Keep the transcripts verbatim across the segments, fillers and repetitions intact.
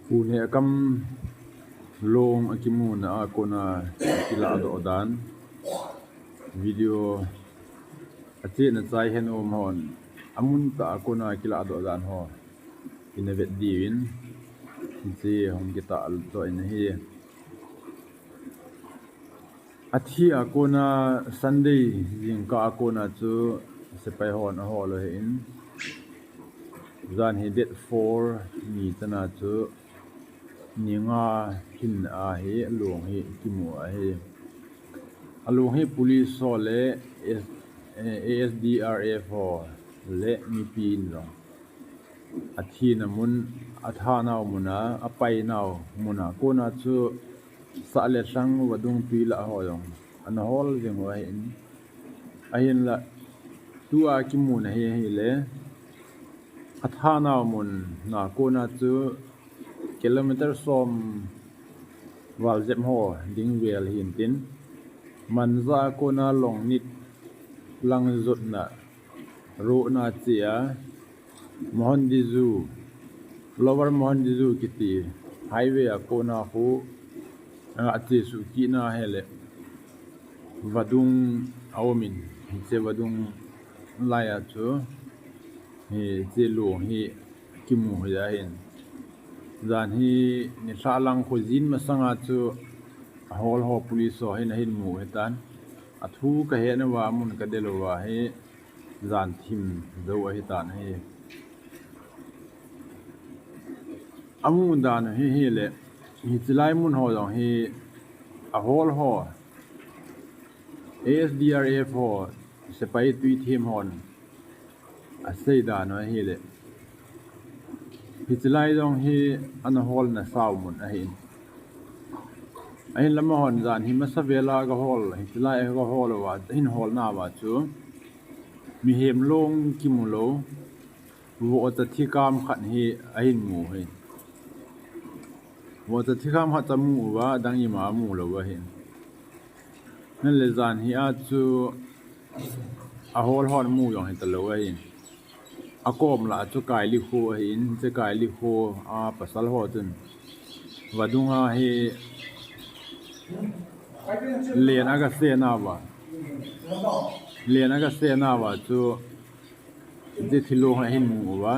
Pune akam long akimuna a kona kiladoh dan video achena chai hen um hon amun tah a kona kiladoh dan ho ina vet diuvin, hiche hung kitahdoh in ahi. Athi a kona Sunday jingkah a kona chu sepai hon ahol u ahin, jan hi date four ni chana chu ni nga hin ahi, along hi kimu ahi. Along hi police ho le S-, eh, A S D R F ho le mipi in jong athina mun, athanau muna, apainau muna kona chu sah le lhang vadung tui lah ho jong ana hol jing u ahin, ahinla tua kimuna hi ahile athanau mun na kona chu kilometer som val jep ho ding vel hintin, Manja kona Longnit lang jotna road na chea Mohondiju, Lower Mohondiju kiti highway a kona khu, a, achesuh kitna hile vadung aumin, hiche vadung laiya chu hiche long hi kimu hi ahin. Jan hi nilhah lang khu jin masanga chu ahol ho police ho hin ahin mu hitan. Athu kahetnauva, amun kadel uva hi jan thim jou ahitan ahi. Amu dan hi hile, hiche lai mun ho jong hi ahol ho, A S D R F ho, sepai tui them hon asei dan u ahile, hiche lai jong hi ana holna sau mun ahin. Ahinla amahon jan hi masa vela gahol, hiche lai gahol uva, ahin holnauva chu mihem long kimu lou, vohcha thikam khat hi ahin mu ahi. Vohcha thikam khat amu uva, adang ima amu lou ahin. Hinla jan hi a chu ahol hon mu jong hitalou ahin. Akom lah a chu Kailikho ahin, hiche Kailikho a pasal ho chun vadung a hi len agasenauva, len agasenauva chu hiche thilong ahin mu uva,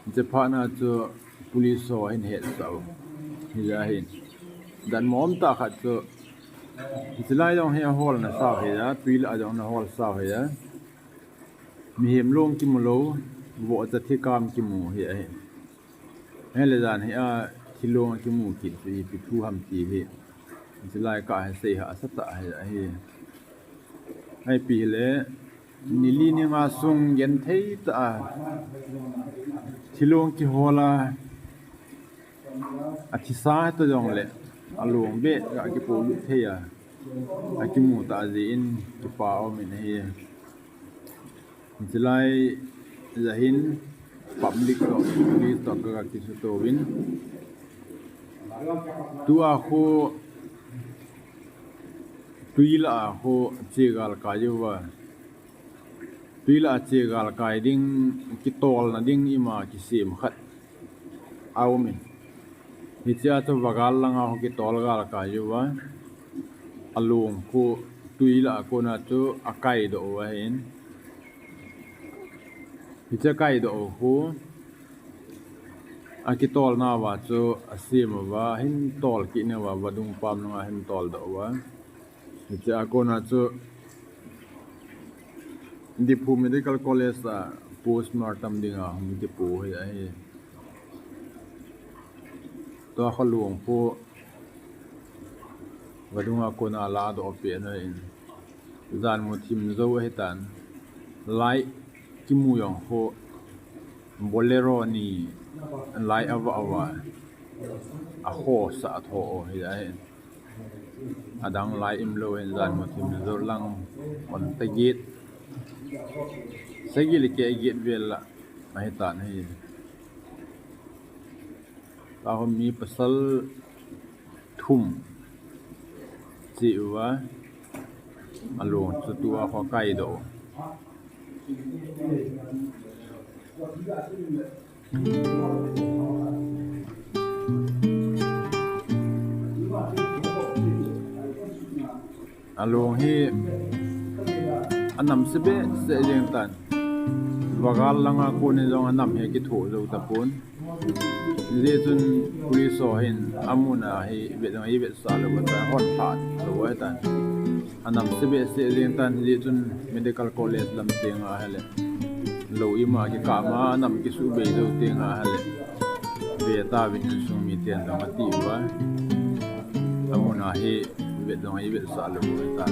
hiche phatna chu police ho ahin hetsah u hi ahin. Dan mong tah khat chu hiche lai jong hi aholna sau hi a, tui lah a jong ana hol sau hi a, mihem long kimu lou, vohcha thikam kimu hi ahi. Hinla jan hi a thilong akimu kit chu ipi thu ham ti hi hiche lai kah hi sei hahsa tah hi ahi. Ipi hile, ni li ni nga sung genthei tah a thilong kihol a, athisa hita jongle along beh ga kipolut thei a akimu tah jeh in kipa umin ahi. Hiche lai ja hin public toh, police toh kaga kisutouvin, tua khu tui lah a khu che galkai uva, tui lah a che galkai ding, kitolna ding ima kisem khat aumin, hichea chu vagal langa khu kitol galkai uva, along khu tui lah a kona chu akaidoh u ahin. Hiche kaidoh u khu akitolnauva chu asem uva, ahin tol kitnauva vadung pam langa ahin toldoh uva, hichea kona chu Diphu Medical College a postmortem dinga hung kipo hi ahi. Tua kho long khu vadunga kona ladoh peh ahin, jan mu thim jou ahitan. Light kimu jong khu Bolero ni light ava ava akhosah tho u hi ahin. Adang light umlou hin jan mu thim jou lang, kon te get, sagi le keh get vel lah ahitan ahi. Tua khu mi pasal thum che uva, along chu tua khu akaidoh u. Long hi anam sibeh seh jeng tan. Vagal langa kon in jong anam hi kithoh jou tapon. Hijeh chun police ho hin amun a hi vet jong ivetsah lou tan, hon phat lou ahitan. Anam sibeh seh jeng tan, hijeh chun medical college lam tenga ahile, lou ima kikah ma anam kisuhbei jou tenga ahile, ve tauvin insung miten jong ati uva. Amun a hi vet jong ivetsah lou ahitan.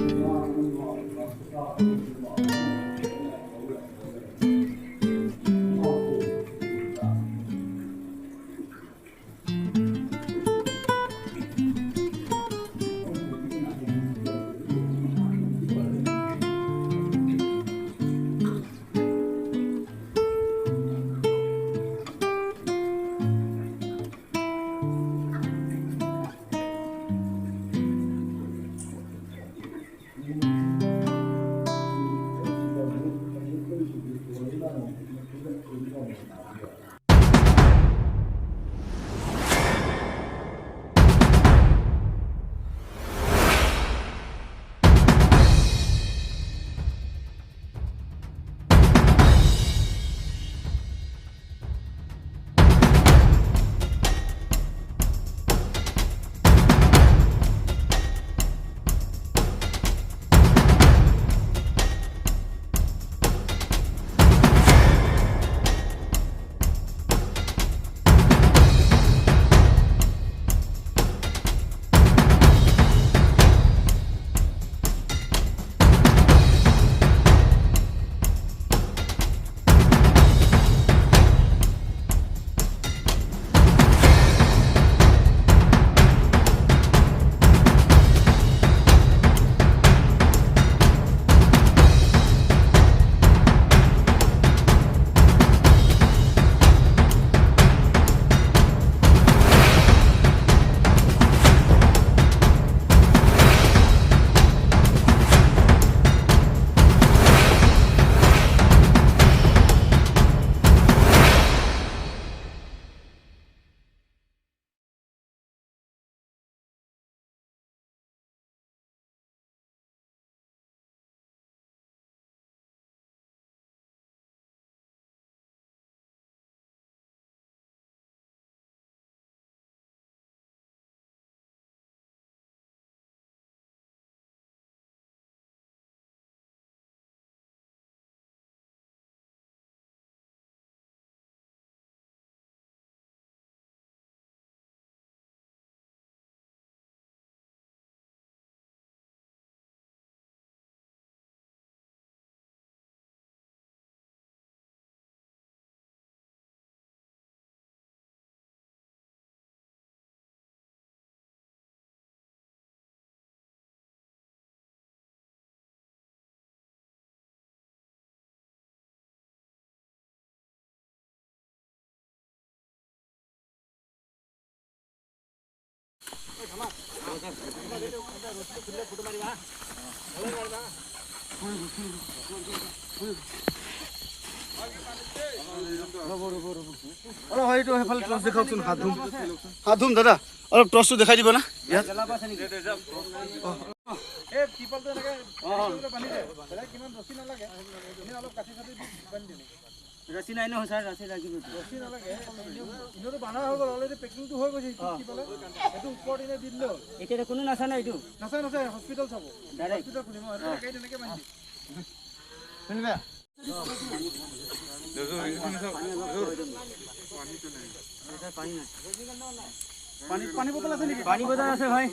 অলপ হয়, এইটো সেইফালে টৰ্চ দেখাওকচোন, হাত ধুম। হাত ধুম দাদা, অলপ টৰ্চটো দেখাই দিব না ইয়াত। এই ত্ৰিপালটো এনেকে বান্ধি দিয়ে। বেলেগ কিমান ৰছী নালাগে, এনে অলপ কাঠি চাঠি দি বান্ধি দিয়ে। ৰছী নাই নহয় ছাৰ, ৰছী লাগিব। ৰছী নালাগে, এনেওতো বান্ধা হৈ গ'ল, অলৰেডি পেকিংটো হৈ গৈছে। এইটো কি ক'লে? এইটো ওপৰত এনে দি দিলে হ'ল। এতিয়া কোনো নাচায় ন এইটো? নাচায়, নাচায়, হস্পিটেল চাব। ডাইৰেক্ট? হস্পিটেল খুলিব, এইটো একেই তেনেকে বান্ধি দিয়ে। পানী, পানী বটল আছে নেকি? পানী বটল আছে ভাই।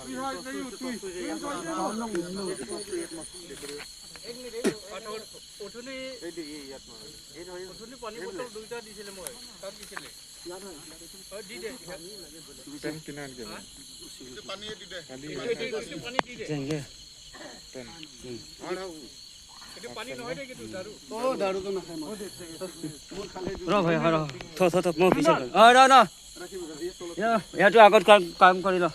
তুই হয়, তুই, তুই, তুই হয়। অথনি, অথনি পানী বটল দুইটা দিছিলে মই, তাত দিছিলে। অ, দি দে। টেন কিনাৰ কে? হা? পানী দি দে। পানী দি দে। টেন। এইটো পানী নহয় দে, কিন্তু দাৰু। অ, দাৰুটো নাখায় মই। ৰ ভাই, ৰ। থ, থ, থ, মই পিছত কৰিম। অ, ৰ, ৰ। ইয়া, ইয়াতো আগত কাম, কাম কৰি ল।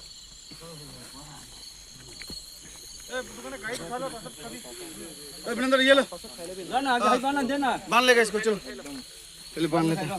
ए, अभिनंदन, ये लो। जा ना, आगे बांध दे ना। बांध लेगा इसको, चलो। चलो, बांध लेते हैं।